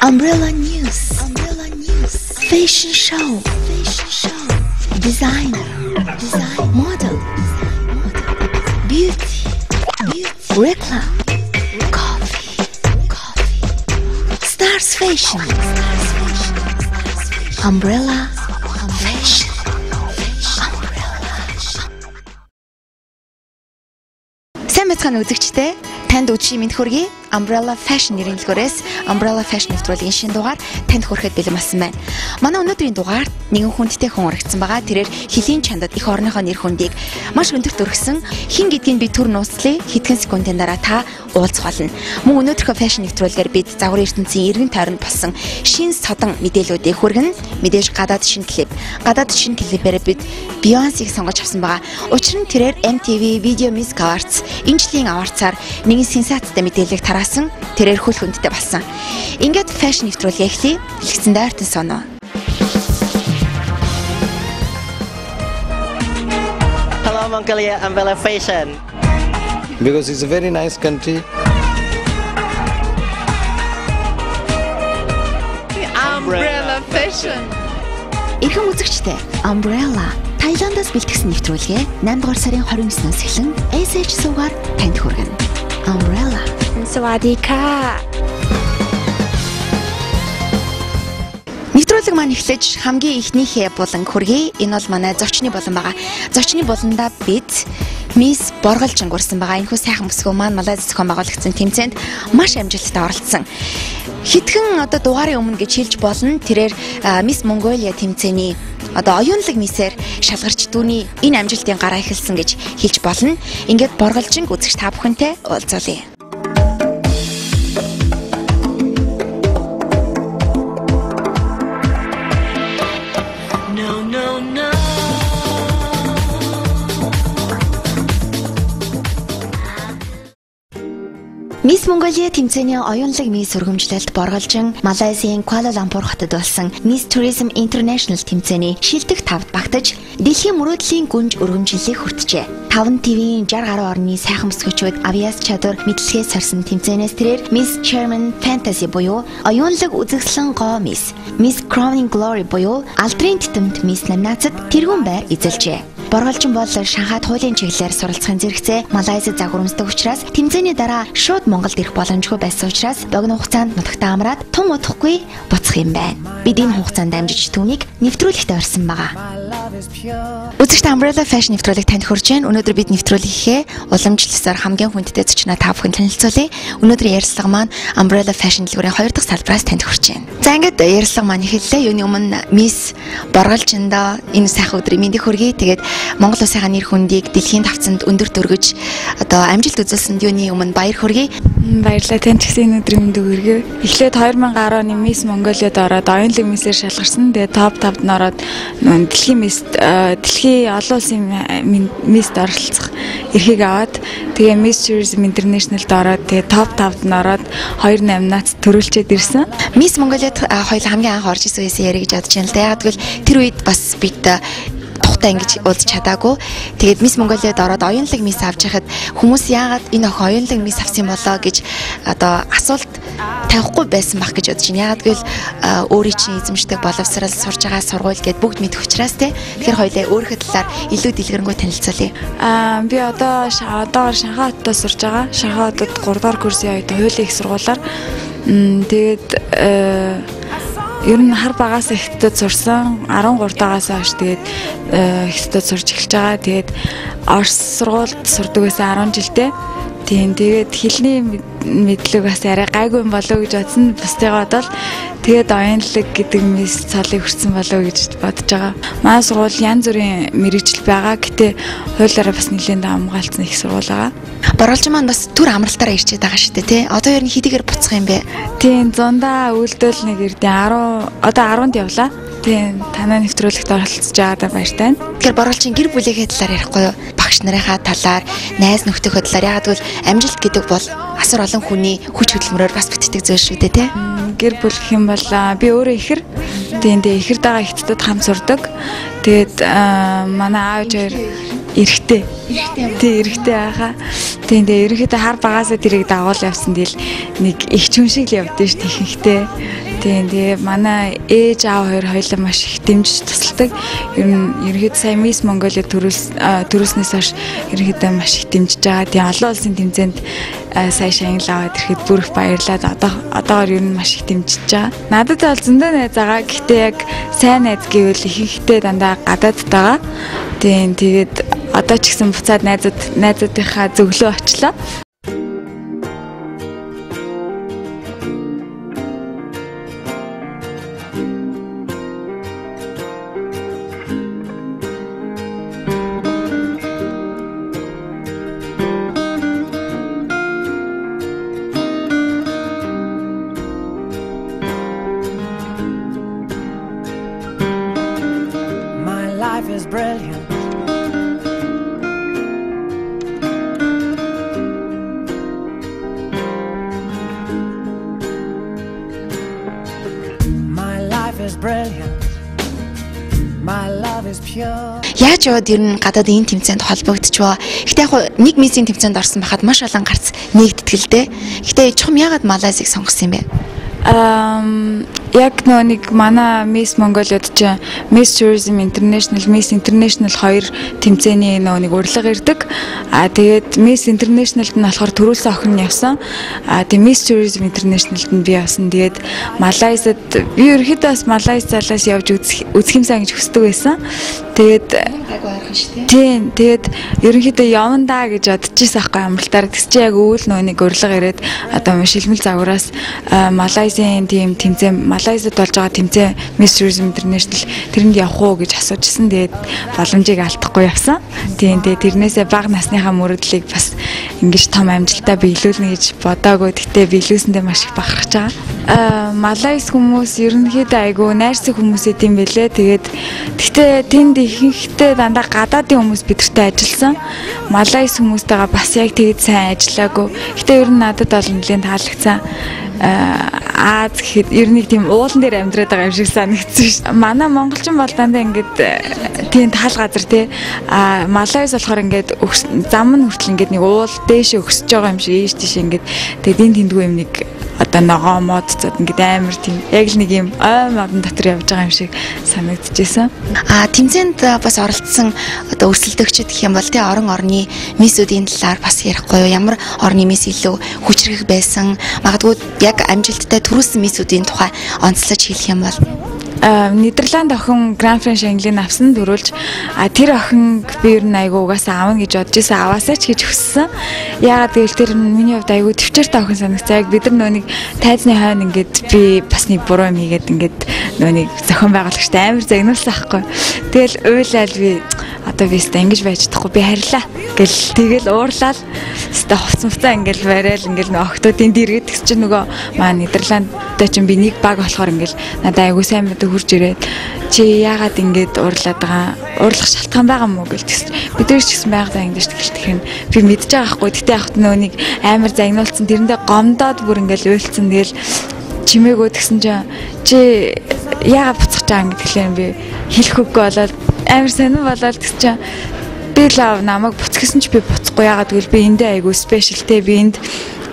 Umbrella News. Umbrella News. Fashion Show. Fashion Show. Designer. Design. Model. Model. Beauty. Beauty. Reclam. Coffee. Coffee. Stars Fashion. Stars Fashion. Umbrella Fashion. Umbrella. Сайн байцгаана үзэгчдээ. Танд үдшийн мэнд хүргэе. Umbrella Fashion нэрийн дэлгүүрээс Umbrella Fashion нэвтрүүлгийн шинэ дугаар танд хүрэхэд бэлэн болсон байна. Манай өнөөдрийн дугаарт нэгэн хүндтэй хүн урагдсан байгаа. Тэрээр хөлийн чандад эх орныхоо нэр хүндийг маш өндөрт өргөсөн. Хэн гэдгийг би түр нууцлая. Хэдхэн секундын дараа та уулзах болно. Мөн өнөөдрийнхөө fashion нэвтрүүлгээр бид загварын ертөнцийн эргэн тойронд болсон шин содон мэдээллүүдийг хүргэнэ. Мэдээж гадаад шинэ клип. Гадаад шинэ клипээр бид Beyoncé-г сонгож авсан байгаа. Учир нь тэрээр MTV Video Music Awards энэ жилийн аварцаар нэгэн сенсацтай мэдээллийг тараасан. Тэрээр хөл хөндтэй болсон. Ингээд fashion нэвтрүүлгээ эхлэе. Дэлгэцэн дайртан соно. Hello Mongolia, Umbrella Fashion. Because it's a very nice country. Umbrella Fashion. Эрхэм үзэгчдээ, Umbrella Таиландаас бэлтгэсэн нэвтрүүлгээ 8 дугаар сарын 29-нөөс эхлэн SH сувгаар танд хүргэнэ. Umbrella. Савадика. Нэвтрүүлэг маань эхлэж хамгийн эхнийхээ булан хүргэе. Энэ бол манай зочны булан байгаа. Зочны буландаа бид Мисс Борголжин гурсан байгаа. Энэхүү сайхан бүсгүй маань Малайз зохион байгуулагдсан тэмцээнд маш амжилттай оролцсон. Хэдхэн одоо дугаарын өмнө гэж хэлж болно. Тэрээр Мисс Монголиа тэмцээний одоо оюунлаг миссээр шалгарч түүний энэ амжилтын гараа эхэлсэн гэж хэлж болно. Ингээд Борголжинг үзэгч та бүхэнтэй уулзуулъя. No, no, no. Мисс Монголиа тэмцээний оюунлаг мисс өргөмжлөлт Борголжин Малайзийн Куала Лумпур хотод болсон Miss Tourism International тэмцээний шилдэг тавд багтаж дэлхийн мөрөөдлийн гүнж өргөмжлөлийг хүртжээ. 5 ТV-ийн 60 гаруй орны сайхан бүсгүүчүүд авьяас чадвар мэдлэгээ сорьсон тэмцээнээс тэрээр Miss Chairman Fantasy буюу оюунлаг үзэсгэлэн гоо мисс, Miss Crowning Glory буюу алдрын тэтэмт мисс номинацид тэргүүн байр эзэлжээ. Борголжин бол Шанхайд хуулийн чиглэлээр суралцахын зэрэгцээ Малайзад загвармсдаг учраас тэмцээний дараа шууд Монголд ирэх боломжгүй байсан учраас богино хугацаанд нутагтаа амраад тун удахгүй буцах юм байна. Бид энэ хугацаанд дамжиж түүнийг нэвтрүүлэгтээ орсон байгаа. Үзэгчдээ, Umbrella Fashion нэвтрүүлэг танд хүрж байна. Өнөөдөр бид нэвтрүүлгийнхээ уламжлалсаар хамгийн хүндтэй зочноо та бүхэнд танилцуулъя. Өнөөдрийн ярилцлага маань Umbrella Fashion дэлгүүрийн 2 дахь салбараас танд хүрж байна. За ингээд ярилцлага маань эхэллээ. Юуны өмнө Мисс Борголжиндоо энэ сайхан өдрийн мэндийг хүргэе. Тэгээд Монгол улсынхаа нэр хүндийг дэлхийн тавцанд өндөрт өргөж одоо амжилт үзүүлсэнд юуны өмнө баяр хүргэе. Баярлалаа. Танд ч гэсэн энэ өдрийн мэндийг хүргэе. Эхлээд 2010 оны Мисс Монголиад ороод оюунлаг миссээр шалгарсан. Тэгээд топ 5-д нь ороод дэлхийн мисс дэлхийн олон улсын мисст оролцох эрхийг аваад тэгээ Miss Tourism International-д ороод тэгээ топ 5-д нь ороод 2 номинац төрүүлчихэд ирсэн. Мисс Монголиад хоёул хамгийн анх орж ирсэн үеэс ярих гэж бодож байна л да. Яг гэвэл тэр үед бас бид тухтай ингэж уулзч чадаагүй. Тэгээд Мисс Монголиад ороод оюунлаг мисс авч яхад хүмүүс яагаад энэ охин оюунлаг мисс авсан болоо гэж одоо асуулт тавихгүй байсан байх гэж бодож байна. Яагаад гэвэл өөрийн чинь эзэмшдэг боловсрал, сурж байгаа сургууль гэд бүгд мэдэх учраас те. Тэгэхээр хоёлаа өөрийнхөө талаар илүү дэлгэрэнгүй танилцуулъя. Би одоо одоогоор Шанхай хотод сурж байгаа. Шанхай хотод 3 дугаар курсын үед хуулийн их сургуулиар. Тэгээд ер нь хар багаас хятадд сурсан. 13 даагаас хойш тэгээд хятадд сурч эхэлж байгаа. Тэгээд Орос сургуульд сурдаг байсан 10 жилдээ. Тийм, тэгээд хэлний мэдлэг бас арай гайгүй юм болов уу гэж бодсон. Бусдыгаа бодвол тэгээд оюунлаг гэдэг мисс цолыг хүртсэн болов уу гэж бодож байгаа. Манай сургууль янз бүрийн мэргэжил байгаа. Гэтэ хуулиараа бас нэлээд хамгаалцсан их сургууль байгаа. Борголжин маань бас түр амралтаараа ирчээд байгаа шүү дээ, тий? Одоо ер нь хэдийгээр буцах юм бэ? Тийм, зундаа үйлдэл нэг эрдэн 10 одоо 10-нд явлаа. Тийм, танай нэвтрүүлэгт оролцож байгаадаа баяртай. Тэгэхээр Борголжин гэр бүлийнхээ талаар ярихгүй юу? Багш нарынхаа талаар, найз нөхдийнхөө талаар. Яагаад гэвэл амжилт гэдэг бол асар олон хүний хүч хөдөлмөрөөр бас бүтдэг зүйл шүү дээ, тий? Гэр бүл гэх юм бол би өөрөө ихэр. Тийм тэгээ ихэр дагаа ихтэд хамт сурдаг. Тэгээд манай аав ээж хоёр эрэгтэй. Тий, эрэгтэй байхаа. Тийм тэгээ ерөнхийдөө хар багаасаа тэрийг дагуул явсан дил нэг их чүн шиг л явдсан шүү дээ ихэнхдээ. Тийм тэгээ манай ээж аав хоёр хоёулаа маш их дэмжиж тусалдаг. Ер нь ерөнхийдөө сая Miss Mongolia төрүүлснээс хойш ерөнхийдөө маш их дэмжиж байгаа. Тийм олон улсын тэмцээнд сая шагнал аваад ирэхэд бүр их баярлаад одоогоор ер нь маш их дэмжиж байгаа. Надад бол зөндөө найз байгаа. Гэхдээ яг сайн найз гэвэл ихэнхдээ дандаа гадаадд байгаа. Тийм тэгээд одоо ч гэсэн буцаад найзуудынхаа зөвлөө очлоо. My life is brilliant. My life is brilliant. My love is pure. Яаж яваад ер нь гадаад энэ тэмцээнд холбогдчихвоо. Гэтэ яг нэг миссийн тэмцээнд орсон байхад маш олон гарц нэгддэг л дээ. Гэтэ чухам яагаад Малайзыг сонгосон юм бэ? Яг нөө нэг манай Miss Mongolia-д чинь Miss Tourism International, Miss International хоёр тэмцээний нөө нэг урилга ирдэг. А тэгээд Miss International-д нь болохоор төрүүлсэн охин нь явсан. А тэгээд Miss Tourism International-д нь би явсан. Тэгээд Малайзад би ерөнхийдөө бас Малайз залаас явж үзэх юмсан гэж хүсдэг байсан. Тэгээд тийм тэгээд ерөнхийдөө явна даа гэж бодож байсан байхгүй амралтаар. Тэгс чи яг өвөл нөө нэг урилга ирээд одоо шилмэл загвараас Малайзын тийм тэмцээн Малайзад болж байгаа тэмцээн Miss Tourism International тэрэнд явах уу гэж асуужсэн. Тэгээд боломжийг алдахгүй явсан. Тийм тэгээд тэрнээсээ бага насныхаа мөрөдлийг бас ингэж том амжилтаа биелүүлнэ гэж бодоагүй. Гэтэ биелүүлсэндээ маш их бахархаж байгаа. Малайз хүмүүс ерөнхийдөө айгүй найрсаг хүмүүс идэм бэлээ. Тэгээд гэтээ тэнд ихэнхдээ дандаа гадаадын хүмүүс бидэртэй ажилласан. Малайз хүмүүстэйгээ бас яг тэгээд сайн ажиллаагүй. Гэтэ ер нь надад бол нэлээд таалагдсан. Аз гэхэд ер нь тийм уулан дээр амьдраад байгаа юм шиг санагдсан шүү. Манай монголчин бол дандаа ингээд тийм тал газар тий. А Малайз болохоор ингээд зам нь хүртэл ингээд нэг уул дээшээ өксөж байгаа юм шиг ийш тийш ингээд тэгээд энэ тэндгүй юм нэг одоо ногоо мод зод ингээд амар тийм яг л нэг юм ой модон дотор явж байгаа юм шиг санагдчихсэн. А тэмцээнд бас оролцсон одоо өрсөлдөгчд гэх юм бол тий орон орны миссүүдийн талаар бас ярихгүй юу? Ямар орны мисс илүү хүчрэх байсан? Магадгүй яг амжилттай төрүүлсэн миссүүдийн тухай онцлож хэлэх юм бол Нидерланд охин Grand Prix шагналыг авсан дөрүүлж тэр охин би ер нь айгүй угаасаа авна гэж бодож исэн, аваасаа ч гэж хүссэн. Яагаад гэвэл тэр миний хувьд айгүй төвчээртэй охин санагцсан. Яг бид нар нөө нэг тайзны хойно ингээд би бас нэг буруу юм хийгээд ингээд нөө нэг зохион байгуулагчтай амар загнуулсан байхгүй. Тэгэл уйлал би одоо би өстө ингэж байж чадахгүй би харилаа гэл тэгэл уурлал өстө хувц муцаа ингээл барайл ингээл нөө охтуудын дэргэд тэгс чинь нөгөө маа Нидерландтай чинь би нэг баг болохоор ингээл надад айгүй сайн мэдээ хурж ирээд чи яагаад ингэж уурлаад байгаа уурлах шалтгаан байгаа мó гэл тэгс бид нар ч гэсэн байгаадаа ингэж тэгэл тэгэхээр би мэдж байгаа хгүй. Гэтэ яг нөө нэг амар загнуулсан тэрэндээ гомдоод бүр ингээл уйлцсан. Тэгэл чимээгөө тэгсэн чинь чи яагаад буцах чаа ингэхлээр би хэлэх үггүй болоод амар сонир болоод тэгсэн чинь би л намайг буцгасан ч би буцахгүй. Яагаад гэвэл би эндээ айгүй спешиал те, би энд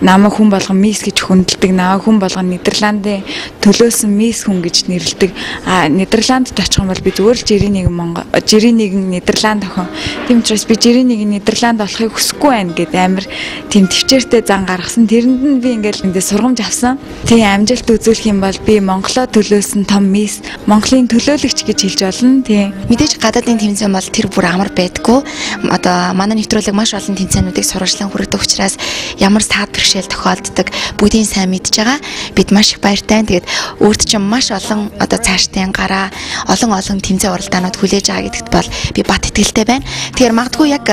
намайг хүн болгон мисс гэж хүндэлдэг, намайг хүн болгон Нидерландын төлөөсөн мисс хүн гэж нэрлэдэг. А Нидерландд очих юм бол би зүгээр л 91 Монгол 91 Нидерланд охин. Тийм учраас би 91 Нидерланд болохыг хүсэхгүй байна гэд амар тийм төвчээртэй зан гаргасан. Тэрэнд нь би ингээл эндээ сургамж авсан. Тийм амжилт үзүүлэх юм бол би Монголоо төлөөсөн том мисс, Монголын төлөөлөгч гэж хэлж болно. Тийм. Мэдээж гадаадын тэмцээн бол тэр бүр амар байдгүй. Одоо манай нэвтрүүлэг маш олон тэмцээнүүдийг сурвалжлан хүргэдэг учраас ямар саад бэрхшээл тохиолддог, бүгдийн сайн мэдж байгаа. Бид маш их баяртай. Тэгээд өөрт чинь маш олон одоо цаашдын гараа олон тэмцээн уралдаанууд хүлээж байгаа гэдэгт бол би бат итгэлтэй байна. Тэгэхээр магадгүй яг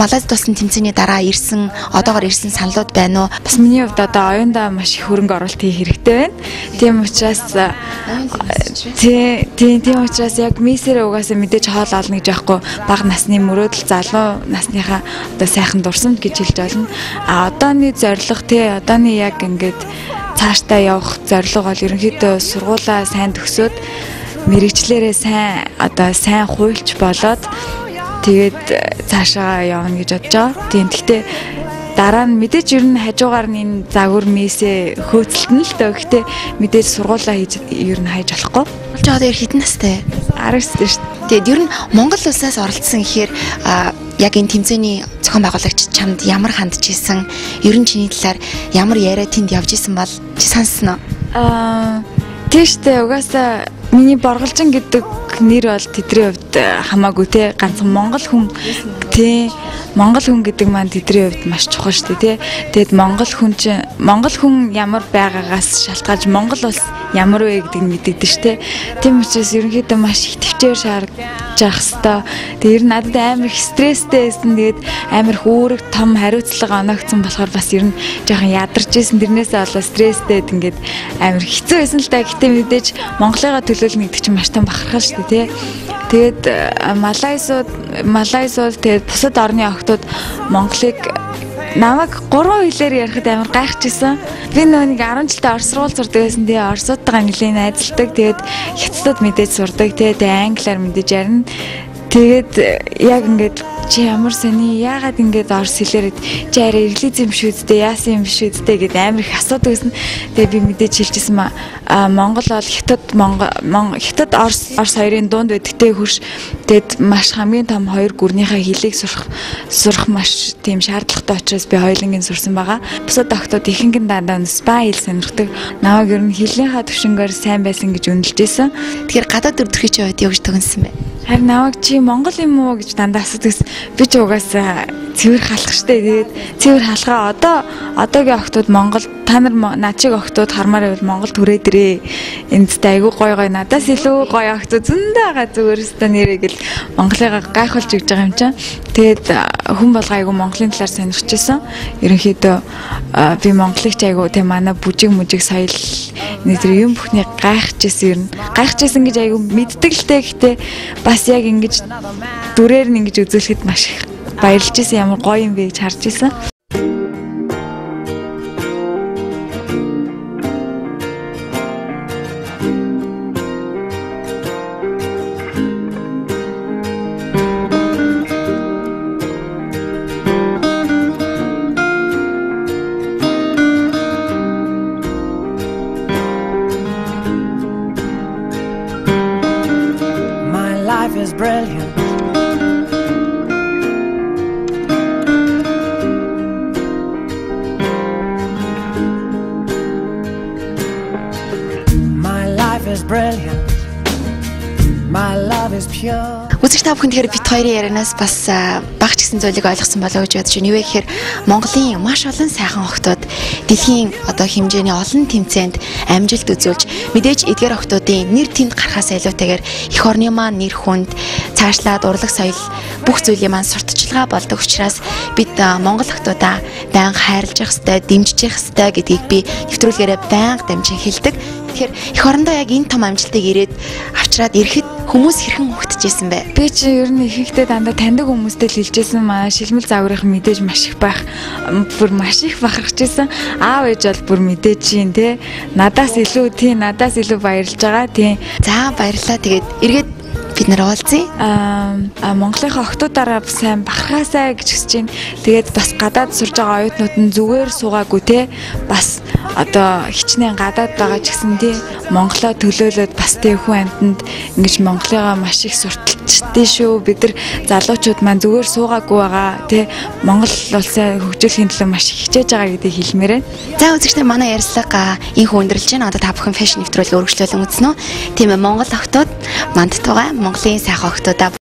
Малайзд болсон тэмцээний дараа ирсэн одоогор ирсэн саналууд байна уу? Бас миний хувьд одоо оюундаа маш их хөрөнгө оруулалт хийх хэрэгтэй байна. Тийм учраас тийм учраас яг миссэрээ угаасаа мэдээж хоол олно гэж яахгүй бага насны мөрөөдөл залуу насныхаа одоо сайхан дурсамж гэж хэлж болно. А одооны зорилго тий одооны яг ингээд цаашдаа явах зорилго бол ерөнхийдөө сургуулаа сайн төгсөөд мэрэгчлэрээ сайн одоо сайн хуульч болоод тэгээд цаашаа явна гэж бодож байгаа. Тийм гэхдээ дараа нь мэдээж ер нь хажуугаар нь энэ загвар мисээ хөөцөлтөн л дөө. Гэхдээ мэдээж сургуулаа хийж ер нь хайж болохгүй. Болж байгаа дээр хэдэн настай? 19 шүү дээ. Тэгээд ер нь Монгол улсаас оролцсон гэхээр яг энэ тэмцээний зохион байгуулагч чамд ямар хандж исэн? Ер нь чиний талаар ямар яриа тэнд явж исэн бол чи сонссон уу? Тийм шүү дээ. Угаасаа миний борголжин гэдэг нэр бол тэдний хувьд хамаагүй те ганцхан Монгол хүн тий Монгол хүн гэдэг маань тэдний хувьд маш чухал шүү дээ тий. Тэгэд Монгол хүн чинь Монгол хүн ямар байгаагаас шалтгаалж Монгол улс ямар вэ гэдгийг мэдэгдэн шүү дээ. Тийм учраас ерөнхийдөө маш их төвчээр шаардж явах хэвээр. Тэгээ ер нь надад амар их стресстэй байсан. Тэгээд амар их үүрэг том хариуцлага оноогдсон болохоор бас ер нь жоохон ядарч исэн. Тэрнээсээ болоо стресстэй ингээд амар хэцүү байсан л да. Гэтэ мэдээж Монголыгаа төлөөлнө гэдэг чинь маш том бахархал шүү дээ тий. Тэгээд Малайзууд тэгээд бусад орны охтууд Монголыг намайг 3 хэлээр ярихад амар гайхажсэн. Би нөгөө нэг 10 жилдээ Орос сургууль сурдаг байсан. Тэгээ Оросуудтайгаа нэлээд найзалдаг. Тэгээд хятадд мэдээж сурдаг. Тэгээд англиар мэдээж ярина. Тэгээд яг ингээд чи ямар сони яагаад ингээд орос хэлээр чи арай эргэлзээ юм шүү дээ яасан юм шүү дээ гэд амар их асуудаг гэсэн. Тэгээ би мэдээж хэлчихсэн маа. Монгол бол хятад Монгол хятад Орос Орос хоёрын дунд байдаг те хөрш. Тэгээд маш хамгийн том хоёр гүрнийхээ хэлийг сурах маш тийм шаардлагатай учраас би хоёулангийн сурсан байгаа. Бусад охтууд ихэнх нь дандаа спа хэл сонирхдаг. Намайг ер нь хэлнийхаа төвшөнгөөр сайн байсан гэж үнэлж байсан. Тэгэхээр гадаад төрхий чи хувьд юу гэж дүгнсэн бэ? Харин намайг чи Монгол юм уу гэж дандаа асуудаг. Би ч угаасаа цэвэр халах штэ. Тэгээд цэвэр халахаа одоогийн охтууд Монгол та нар над шиг охтууд хармаар байвал Монгол түрээд ирээ. Энд та айгүй гой гой надаас илүү гой охтууд зөндөө байгаа зүгээр өстө нэрээ гэл Монголыгаа гайхуулж өгч байгаа юм чинь. Тэгээд хүн болго айгүй Монголын талаар сонирхож исэн. Ерөнхийдөө би Монголыг ч айгүй тэг манай бүжиг мүжиг соёл нэг тэр юм бүхний гайхаж исэн ер нь. Гайхаж исэн гэж айгүй мэддэг л тэ гэхдээ бас яг ингэж дүрээр нь ингэж үзүүлэхэд маш их баярлж исэн ямар гоё юм бэ гэж харж исэн. My life is brilliant. My life is brilliant. My love is pure. Үзэгч та бүхэн тэгэхээр бит хоёрын ярианаас бас баг ч гэсэн зүйлийг ойлгосон болоо гэж бодож байна. Юу вэ гэхээр Монголын маш олон сайхан охтууд дэлхийн одоо хэмжээний олон тэмцээнд амжилт үзүүлж мэдээж эдгээр охтуудын нэр тэнд гарахаас илүүтэйгээр эх орны маань нэр хүнд цаашлаад урлаг соёл бүх зүйлийн маань сурталчилгаа болдог учраас бид Монгол охтуудаа байнга хайрлаж явах ёстой, дэмжиж явах ёстой гэдгийг би нэвтрүүлгээрээ байнга дамжин хэлдэг. Тэгэхээр эх орондоо яг энэ том амжилтыг ирээд авчраад ирэхэд хүмүүс хэрхэн хөгтөжсэн бэ? Би чи ер нь ихэнхдээ дандаа таньдаг хүмүүстэй л хэлжсэн. Манай шилмэл загварын мэдээж маш их байх. Бүр маш их бахархаж исэн. Аав ээж бол бүр мэдээж чинь те. Надаас илүү тий надаас илүү баярлж байгаа тий. За баярлалаа. Тэгээд эргээд бид нар уулзъя. Монголынхаа охтуудаараа сайн бахархаасай гэж хүсэж байна. Тэгээд бас гадаад сурж байгаа оюутнууд нь зүгээр суугаагүй те. Бас одоо хичнээн гадаад байгаа ч гэсэн тий Монголоо төлөөлөөд бас тий хүн амьтанд ингэж Монголыгаа маш их сурталчдээ шүү. Бид нар залуучууд маань зүгээр суугаагүй байгаа тий Монгол улсаа хөгжүүлэхийн төлөө маш их хичээж байгаа гэдгийг хэлмээр байна. За үзэгчдээ манай ярилцлага инхүү өндөрлөж байна. Одоо та бүхэн фэшн нэвтрүүлгийг үргэлжлүүлэн үзнэ үү? Тийм ээ Монгол охтууд мандтугай Монголын сайхан охтуудаа